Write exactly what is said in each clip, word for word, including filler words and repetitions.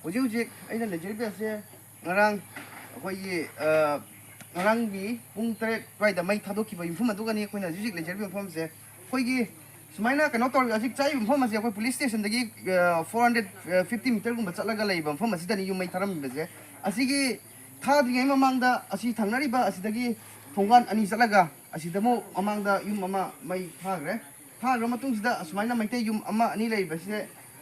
ꯍꯧꯖꯤꯛ ꯍꯧꯖꯤꯛ ꯑꯩꯅ ꯂꯩꯖꯔꯤꯕ ꯑꯁꯦ ꯉꯔꯥꯡ ꯑꯩꯈꯣꯏꯒꯤ, ꯑ, ꯉꯔꯥꯡꯒꯤ ꯄꯨꯡ ꯇꯔꯦꯠ ꯑꯗꯨꯋꯥꯏꯗ ꯃꯩ ꯊꯥꯗꯣꯛꯈꯤꯕ ꯌꯨꯝꯐꯝ ꯑꯗꯨꯒꯅꯤ ꯑꯩꯈꯣꯏꯅ ꯍꯧꯖꯤꯛ ꯍꯧꯖꯤꯛ ꯂꯩꯖꯔꯤꯕ ꯃꯐꯝꯁꯦ꯫ ꯑꯩꯈꯣꯏꯒꯤ ꯁꯨꯃꯥꯏꯅ ꯀꯩꯅꯣ ꯇꯧꯔꯒ ꯍꯧꯖꯤꯛ ꯆꯥꯛꯏꯕ ꯃꯐꯝ ꯑꯁꯦ ꯑꯩꯈꯣꯏ ꯄꯨꯂꯤꯁ ꯁ꯭ꯇꯦꯁꯟꯗꯒꯤ, ꯑ, ꯐꯣꯔ ꯍꯟꯗ꯭ꯔꯦꯠ ꯐꯤꯐꯇꯤ ꯃꯤꯇꯔꯒꯨꯝꯕ ꯆꯠꯂꯒ ꯂꯩꯕ ꯃꯐꯝ ꯑꯁꯤꯗꯅꯤ ꯌꯨꯝ ꯃꯩ ꯊꯥꯔꯝꯃꯤꯕꯁꯦ꯫ ꯑꯁꯤꯒꯤ ꯊꯥꯗ꯭ꯔꯤꯉꯩ ꯃꯃꯥꯡꯗ ꯑꯁꯤ ꯊꯪꯅꯔꯤꯕ ꯑꯁꯤꯗꯒꯤ ꯊꯣꯡꯒꯥꯟ ꯑꯅꯤ ꯆꯠꯂꯒ ꯑꯁꯤꯗ ꯑꯃꯨꯛ ꯃꯃꯥꯡꯗ ꯌꯨꯝ ꯑꯃ ꯃꯩ ꯊꯥꯈ꯭ꯔꯦ꯫ ꯊꯥꯈ꯭ꯔ ꯃꯇꯨꯡꯁꯤꯗ ꯑꯁꯨꯃꯥꯏꯅ ꯃꯩꯇꯩ ꯌꯨꯝ ꯑꯃ ꯑꯅꯤ ꯂꯩꯔꯤꯕꯁꯦ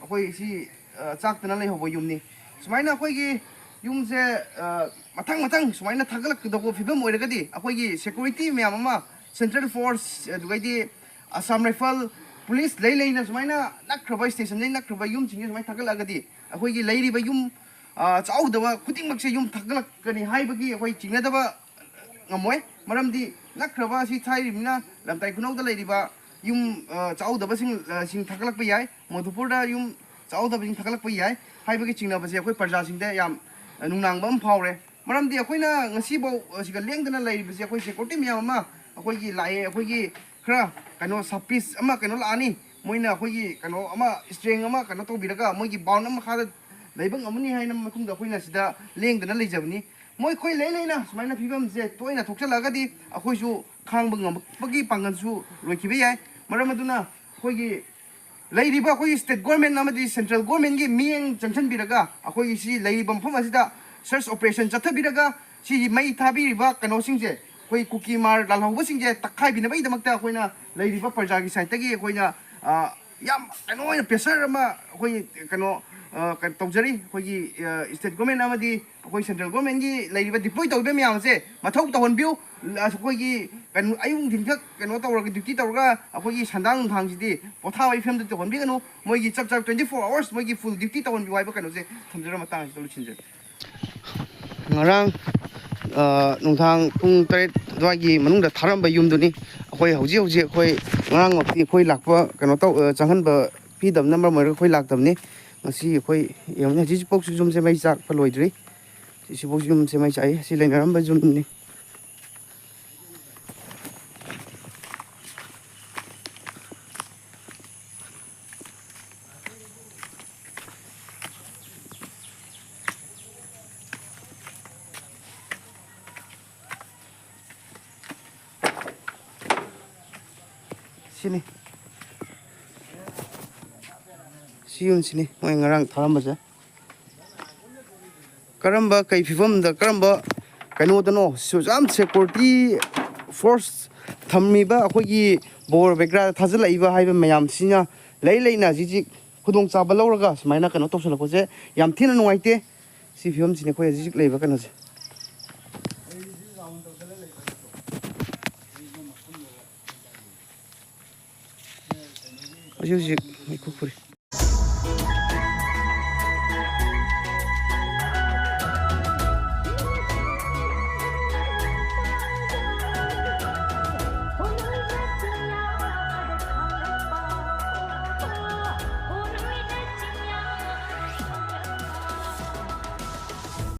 ꯑꯩꯈꯣꯏ ꯁꯤ, ꯑ, ꯆꯥꯛꯇꯅ ꯂꯩꯍꯧꯕ ꯌꯨꯝꯅꯤ꯫ ꯁꯨꯃꯥꯏꯅ ꯑꯩꯈꯣꯏꯒꯤ ꯌꯨꯝꯁꯦ, ꯑ, ꯃꯊꯪ ꯃꯊꯪ ꯁꯨꯃꯥꯏꯅ ꯊꯥꯒꯠꯂꯛꯀꯗꯧꯕ ꯐꯤꯕꯝ ꯑꯣꯏꯔꯒꯗꯤ ꯑꯩꯈꯣꯏꯒꯤ ꯁꯦꯀ꯭ꯌꯨꯔꯤꯇꯤ ꯃꯌꯥꯝ ꯑꯃ, ꯁꯦꯟꯇ꯭ꯔꯦꯜ ꯐꯣꯔꯁ, ꯑꯗꯨꯒꯩꯗꯤ ꯑꯁꯥꯝ ꯔꯥꯏꯐꯜ, ꯄꯨꯂꯤꯁ ꯂꯩ ꯂꯩꯅ ꯁꯨꯃꯥꯏꯅ ꯅꯛꯈ꯭ꯔꯕ, ꯁ꯭ꯇꯦꯁꯟꯗꯩ ꯅꯛꯈ꯭ꯔꯕ ꯌꯨꯝꯁꯤꯡꯁꯦ ꯁꯨꯃꯥꯏꯅ ꯊꯥꯒꯠꯂꯛꯑꯒꯗꯤ ꯑꯩꯈꯣꯏꯒꯤ ꯂꯩꯔꯤꯕ ꯌꯨꯝ, ꯑ, ꯆꯥꯎꯗꯕ ꯈꯨꯗꯤꯡꯃꯛꯁꯦ ꯌꯨꯝ ꯊꯥꯒꯠꯂꯛꯀꯅꯤ ꯍꯥꯏꯕꯒꯤ ꯑꯩꯈꯣꯏ ꯆꯤꯡꯅꯗꯕ ꯉꯝꯃꯣꯏ꯫ ꯃꯔꯝꯗꯤ ꯅꯛꯈ꯭ꯔꯕ ꯑꯁꯤ ꯊꯥꯏꯔꯤꯕꯅꯤꯅ ꯂꯝꯇꯥꯏ ꯈꯨꯅꯧꯗ ꯂꯩꯔꯤꯕ ꯌꯨꯝ, ꯑ, ꯆꯥꯎꯗꯕꯁꯤꯡ, ꯑ, ꯁꯤꯡ ꯊꯥꯒꯠꯂꯛꯄ ꯌꯥꯏ, ꯃꯣꯗꯨꯄꯨꯔꯗ ꯌꯨꯝ ꯆꯥꯎꯗꯕꯁꯤꯡ ꯊꯥꯒꯠꯂꯛꯄ ꯌꯥꯏ ꯍꯥꯏꯕꯒꯤ ꯆꯤꯡꯅꯕꯁꯦ ꯑꯩꯈꯣꯏ ꯄ꯭ꯔꯖꯥꯁꯤꯡꯗ ꯌꯥꯝ, ꯑ, ꯅꯨꯡꯅꯥꯡꯕ ꯑꯃ ꯐꯥꯎꯔꯦ꯫ ꯃꯔꯝꯗꯤ ꯑꯩꯈꯣꯏꯅ ꯉꯁꯤꯐꯥꯎ ꯑꯁꯤꯒ ꯂꯦꯡꯗꯅ ꯂꯩꯔꯤꯕꯁꯦ ꯑꯩꯈꯣꯏ ꯁꯦꯀ꯭ꯌꯨꯔꯤꯇꯤ ꯃꯌꯥꯝ ꯑꯃ ꯑꯩꯈꯣꯏꯒꯤ ꯂꯥꯛꯑꯦ, ꯑꯩꯈꯣꯏꯒꯤ ꯈꯔ ꯀꯩꯅꯣ ꯁꯕ ꯄꯤꯁ ꯑꯃ ꯀꯩꯅꯣ ꯂꯥꯛꯑꯅꯤ, ꯃꯣꯏꯅ ꯑꯩꯈꯣꯏꯒꯤ ꯀꯩꯅꯣ ꯑꯃ ꯏꯁꯇ꯭ꯔꯦꯡ ꯑꯃ ꯀꯩꯅꯣ ꯇꯧꯕꯤꯔꯒ ꯃꯣꯏꯒꯤ ꯕꯥꯎꯟ ꯑꯃ ꯃꯈꯥꯗ ꯂꯩꯕ ꯉꯝꯃꯅꯤ ꯍꯥꯏꯅ ꯃꯇꯨꯡꯗ ꯑꯩꯈꯣꯏꯅ ꯁꯤꯗ ꯂꯦꯡꯗꯅ ꯂꯩꯖꯕꯅꯤ꯫ ꯃꯣꯏ ꯑꯩꯈꯣꯏ ꯂꯩ ꯂꯩꯅ ꯁꯨꯃꯥꯏꯅ ꯐꯤꯕꯝꯁꯦ ꯇꯣꯏꯅ ꯊꯣꯛꯆꯜꯂꯛꯑꯒꯗꯤ ꯑꯩꯈꯣꯏꯁꯨ ꯈꯥꯡꯕ ꯉꯝꯃꯛꯄꯒꯤ ꯄꯥꯡꯒꯜꯁꯨ ꯂꯣꯏꯈꯤꯕ ꯌꯥꯏ꯫ ꯃꯔꯝ ꯑꯗꯨꯅ ꯑꯩꯈꯣꯏꯒꯤ ꯂꯩꯔꯤꯕ ꯑꯩꯈꯣꯏꯒꯤ ꯁ꯭ꯇꯦꯠ ꯒꯣꯔꯃꯦꯟ ꯑꯃꯗꯤ ꯁꯦꯟꯇ꯭ꯔꯦꯜ ꯒꯣꯔꯃꯦꯟꯒꯤ ꯃꯤꯠꯌꯦꯡ ꯆꯪꯁꯤꯟꯕꯤꯔꯒ ꯑꯩꯈꯣꯏꯒꯤ ꯁꯤ ꯂꯩꯔꯤꯕ ꯃꯐꯝ ꯑꯁꯤꯗ ꯁꯔꯆ ꯑꯣꯄꯔꯦꯁꯟ ꯆꯠꯊꯕꯤꯔꯒ ꯁꯤꯒꯤ ꯃꯩ ꯊꯥꯕꯤꯔꯤꯕ ꯀꯩꯅꯣꯁꯤꯡꯁꯦ ꯑꯩꯈꯣꯏ ꯀꯨꯀꯤ ꯃꯥꯔ ꯂꯥꯜꯍꯧꯕꯁꯤꯡꯁꯦ ꯇꯛꯈꯥꯏꯕꯤꯅꯕꯒꯤꯗꯃꯛꯇ ꯑꯩꯈꯣꯏꯅ ꯂꯩꯔꯤꯕ ꯄ꯭ꯔꯖꯥꯒꯤ ꯁꯥꯏꯠꯇꯒꯤ ꯑꯩꯈꯣꯏꯅ, ꯑ, ꯌꯥꯝ ꯀꯩꯅꯣ ꯑꯣꯏꯅ ꯄ꯭ꯔꯦꯁꯔ ꯑꯃ ꯑꯩꯈꯣꯏ ꯀꯩꯅꯣ, ꯑ, ꯀꯩꯅꯣ ꯇꯧꯖꯔꯤ꯫ ꯑꯩꯈꯣꯏꯒꯤ, ꯑ, ꯁ꯭ꯇꯦꯠ ꯒꯣꯔꯃꯦꯟ ꯑꯃꯗꯤ ꯑꯩꯈꯣꯏ ꯁꯦꯟꯇ꯭ꯔꯦꯜ ꯒꯣꯔꯃꯦꯟꯒꯤ ꯂꯩꯔꯤꯕ ꯗꯤꯄ꯭ꯂꯣꯏ ꯇꯧꯔꯤꯕ ꯃꯌꯥꯝꯁꯦ ꯃꯊꯧ ꯇꯧꯍꯟꯕꯤꯌꯨ꯫ ꯑꯩꯈꯣꯏꯒꯤ ꯀꯩꯅꯣ ꯑꯌꯨꯛ ꯅꯨꯡꯊꯤꯟꯈꯛ ꯀꯩꯅꯣ ꯇꯧꯔꯒ ꯗ꯭ꯌꯨꯇꯤ ꯇꯧꯔꯒ ꯑꯩꯈꯣꯏꯒꯤ ꯁꯟꯗꯥꯡ ꯅꯨꯡꯗꯥꯡꯁꯤꯗꯤ ꯄꯣꯊꯥꯕꯒꯤ ꯐꯤꯕꯝꯗ ꯇꯧꯍꯟꯕꯤꯒꯅꯨ꯫ ꯃꯣꯏꯒꯤ ꯆꯞ ꯆꯥꯕ ꯇ꯭ꯋꯦꯟꯇꯤ ꯐꯣꯔ ꯑꯋꯥꯔꯁ ꯃꯣꯏꯒꯤ ꯐꯨꯜ ꯗ꯭ꯌꯨꯇꯤ ꯇꯧꯍꯟꯕꯤꯌꯨ ꯍꯥꯏꯕ ꯀꯩꯅꯣꯁꯦ ꯊꯝꯖꯔꯒ ꯃꯇꯥꯡ ꯑꯁꯤꯗ ꯂꯣꯏꯁꯤꯟꯖꯔꯦ꯫ ꯉꯔꯥꯡ, ꯑ, ꯅꯨꯡꯗꯥꯡ ꯄꯨꯡ ꯇꯔꯦꯠ ꯑꯗꯨꯋꯥꯏꯒꯤ ꯃꯅꯨꯡꯗ ꯊꯥꯔꯝꯕ ꯌꯨꯝꯗꯨꯅꯤ꯫ ꯑꯩꯈꯣꯏ ꯍꯧꯖꯤꯛ ꯍꯧꯖꯤꯛ ꯑꯩꯈꯣꯏ ꯉꯔꯥꯡꯃꯛꯇꯤ ꯑꯩꯈꯣꯏ ꯂꯥꯛꯄ ꯀꯩꯅꯣ ꯇꯧ-, ꯑ, ꯆꯪꯍꯟꯕ ꯄꯤꯗꯕꯅ ꯃꯔꯝ ꯑꯣꯏꯔꯒ ꯑꯩꯈꯣꯏ ꯂꯥꯛꯇꯕꯅꯤ꯫ ꯉꯁꯤ ꯑꯩꯈꯣꯏ ꯌꯦꯡꯉꯨꯅꯦ, ꯍꯧꯖꯤꯛ ꯍꯧꯖꯤꯛꯐꯥꯎꯁꯨ ꯌꯨꯝꯁꯦ ꯃꯩ ꯆꯥꯛꯄ ꯂꯣꯏꯗ꯭ꯔꯤ꯫ ꯁꯤꯁꯤꯐꯥꯎ ꯌꯨꯝꯁꯦ ꯃꯩ ꯆꯥꯛꯏ꯫ ꯁꯤ ꯂꯩꯅꯔꯝꯕ ꯌꯨꯝꯅꯤ꯫ ꯁꯤꯅꯤ꯫ ꯁꯤ ꯌꯨꯝꯁꯤꯅꯤ ꯃꯣꯏ ꯉꯔꯥꯡ ꯊꯥꯔꯝꯕꯁꯦ꯫ ꯀꯔꯝꯕ, ꯀꯩ ꯐꯤꯕꯝꯗ, ꯀꯔꯝꯕ ꯀꯩꯅꯣꯗꯅꯣ, ꯁꯨ-, ꯌꯥꯝ ꯁꯦꯀ꯭ꯌꯨꯔꯤꯇꯤ ꯐꯣꯔꯁ ꯊꯝꯃꯤꯕ ꯑꯩꯈꯣꯏꯒꯤ ꯕꯣꯔ ꯕꯦꯒ꯭ꯔꯥꯗ ꯊꯥꯖꯤꯜꯂꯛꯏꯕ ꯍꯥꯏꯕ ꯃꯌꯥꯝꯁꯤꯅ ꯂꯩ ꯂꯩꯅ ꯍꯧꯖꯤꯛ ꯍꯧꯖꯤꯛ ꯈꯨꯗꯣꯡꯆꯥꯕ ꯂꯧꯔꯒ ꯁꯨꯃꯥꯏꯅ ꯀꯩꯅꯣ ꯇꯧꯁꯜꯂꯛꯄꯁꯦ ꯌꯥꯝ ꯊꯤꯅ ꯅꯨꯡꯉꯥꯏꯇꯦ꯫ ꯁꯤ ꯐꯤꯕꯝꯁꯤꯅꯤ ꯑꯩꯈꯣꯏ ꯍꯧꯖꯤꯛ ꯍꯧꯖꯤꯛ ꯂꯩꯕ ꯀꯩꯅꯣꯁꯦ꯫ ꯍꯧꯖꯤꯛ ꯍꯧꯖꯤꯛ ꯃꯩꯈꯨ ꯈꯨꯔꯤ꯫